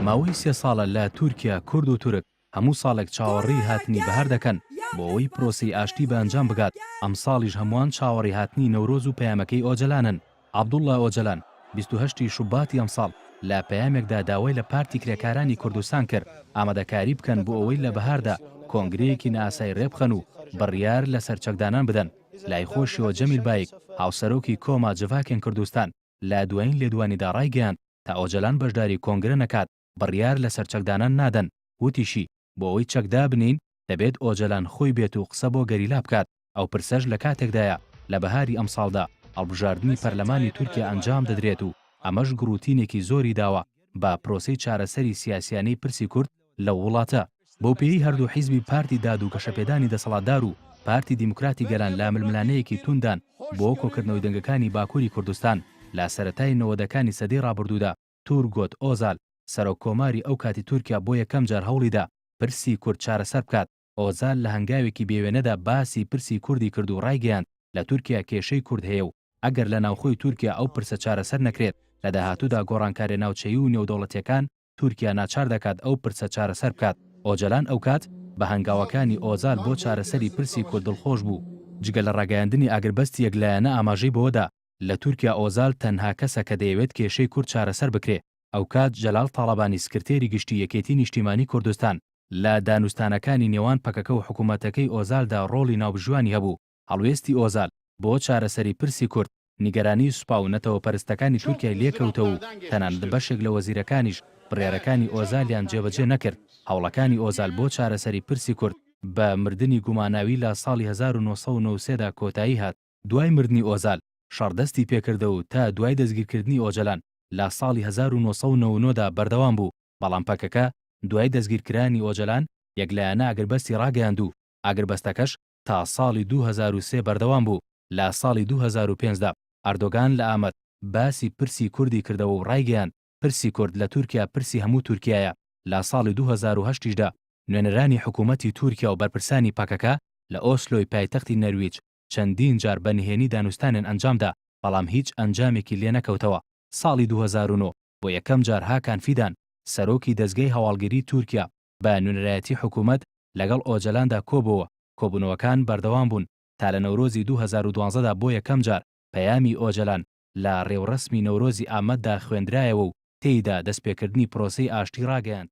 ماوەی سێ ساڵە لە تورکیا کورد و تورک هەموو ساڵێک چاوەڕێی هاتنی بەهار دەکەن بۆ ئەوەی پرۆسەی ئاشتی بە ئەنجام بگات، ئەمساڵیش هەمووان چاوەڕێی هاتنی نەورۆز و پەیامەکەی ئۆجەلانن. عەبدوڵڵا ئۆجەلان 28 ی شوباتی ئەمساڵ لە پەیامێکدا داوای لە پارتی کرێکارانی کوردستان کرد ئامادەکاری بکەن بۆ ئەوەی لە بەهاردا کۆنگرەیەکی نائاسایی رێبخەن و بڕیار لەسەر چەکدانان بدەن. لای خۆشیەوە جەمیل بایک، هاوسەرۆکی کۆما جڤاکێن کوردستان لە دوایین لێدوانیدا رایگەیاند، تا ئۆجەلان بەشداری کۆنگرە نەکات بڕیار لەسەر چەکدانان نادەن، وتیشی، بۆ ئەوەی چەک دابنێین دەبێت ئۆجەلان خۆی بێت و قسە بۆ گەریلا بکات، ئەو پرسەش لە کاتێکدایە لە بەهاری ئەمساڵدا هەڵبژاردنی پەرلەمانی تورکیا ئەنجام دەدرێت و ئەمەش گڕوتینێکی زۆری داوە بە پرۆسەی چارەسەری سیاسیانەی پرسی کورد لەو وڵاتە. بەوپێیەی هەردوو حیزبی پارتی داد و گەشەپێدانی دەسەڵاتدار و پارتی دیموکراتی گەلان لە ململانێیەکی تونددان بۆ کۆکردنەوەی دەنگەکانی باکوری کوردستان لە سەرەتای نەوەدەکانی سەدەی ڕابردوودا تورگۆت ئۆزال سەرۆک کۆماری ئەو کاتی تورکیا بۆ یەکەم جار هەوڵیدا پرسی کورد چارەسەر بکات. ئۆزال لە هەنگاوێکی بێوێنەدا باسی پرسی کوردی کرد و ڕایگەیاند لە تورکیا کێشەی کورد هەیە و ئەگەر لە ناوخۆی تورکیا ئەو پرسە چارەسەر نەکرێت لە داهاتوودا گۆڕانکاریە ناوچەیی و نێودەوڵەتیەکان تورکیا ناچار دەکات ئەو پرسە چارەسەر بکات. ئۆجەلان ئەوکات بە هەنگاوەکانی ئۆزال بۆ چارەسەری پرسی کورد دڵخۆش بوو. جگە لە ڕاگەیاندنی ئاگربەستی یەکلایەنە ئاماژەی بەوەدا لە تورکیا ئۆزال تەنها کەسە کە دەیەوێت کێشەی کورد چارەسەر بکرێ. ئەوکات جەلال تاڵەبانی سکرتێری گشتی یەکێتی نیشتیمانی کوردستان لە دانوستانەکانی نێوان پەکەکە و حکومەتەکەی ئۆزالدا ڕۆڵی ناوبژیوانی هەبوو. هەڵوێستی ئۆزال بۆ چارەسەری پرسی کورد نیگەرانی سوپا و نەتەوەپەرستەکانی تورکیای لێکەوتەوە و تەنانەت بەشێک لە وەزیرەکانیش بڕیارەکانی ئۆزالیان جێبەجێ نەکرد. هەوڵەکانی ئۆزال بۆ چارەسەری پرسی کورد بە مردنی گوماناوی لە ساڵی 1993 دا کۆتایی هات. دوای مردنی ئۆزال، شەڕ دەستی پێکردەوە و تا دوای دەستگیرکردنی ئۆجەلان لە ساڵی 1999 دا بەردەوام بوو، بەڵام پەکەکە دوای دەستگیرکرانی ئۆجەلان یەکلایەنە ئاگربەستی ڕاگەیاند و ئاگربەستەکەش تا ساڵی 2003 بەردەوام بوو. لە ساڵی 2005 دا ئەردۆگان لە ئامەد باسی پرسی کوردی کردەوە و ڕایگەیاند پرسی کورد لە تورکیا پرسی هەموو تورکیایە. لە ساڵی 2008 یش دا نوێنەرانی حکوومەتی تورکیا و بەرپرسانی پەکەکە لە ئۆسلۆی پایتەختی نەرویج چەندین جار بە نهێنی دانوستانیان ئەنجامدا، بەڵام هیچ ئەنجامێکی لێنەکەوتەوە. ساڵی 2009 بۆ یەکەم جار هاکان فیدان، سەرۆکی دەزگای هەواڵگریی تورکیا بە نوێنەرایەتی حکوومەت لەگەڵ ئۆجەلاندا کۆبۆوە، کۆبوونەوەکان بەردەوام بوون تا لە نەورۆزی 2012 دا بۆ یەکەم جار پەیامی ئۆجەلان لە ڕێوڕەسمی نەورۆزی ئامەددا خوێندرایەوە و تێیدا دەستپێکردنی پرۆسەی ئاشتی ڕاگەیاند.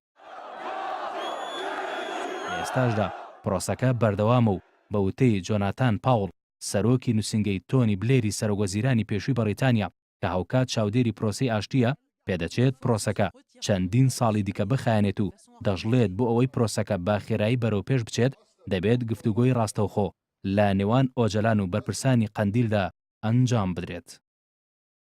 لە ئێستاشدا پرۆسەکە بەردەوامە و بە وتەی جۆناتان پاوڵ، سەرۆکی نووسینگەی تۆنی بلێری سەرۆکوەزیرانی پێشووی بەڕیتانیا کە هاوکات چاودێری پرۆسەی ئاشتییە، پێدەچێت پرۆسەکە چەندین ساڵی دیکە بخایەنێت و دەشڵێت بۆ ئەوەی پرۆسەکە بە خێرایی بەرەوپێش بچێت دەبێت گفتوگۆی ڕاستەوخۆ لە نێوان ئۆجەلان و بەرپرسانی قەندیلدا ئەنجام بدرێت.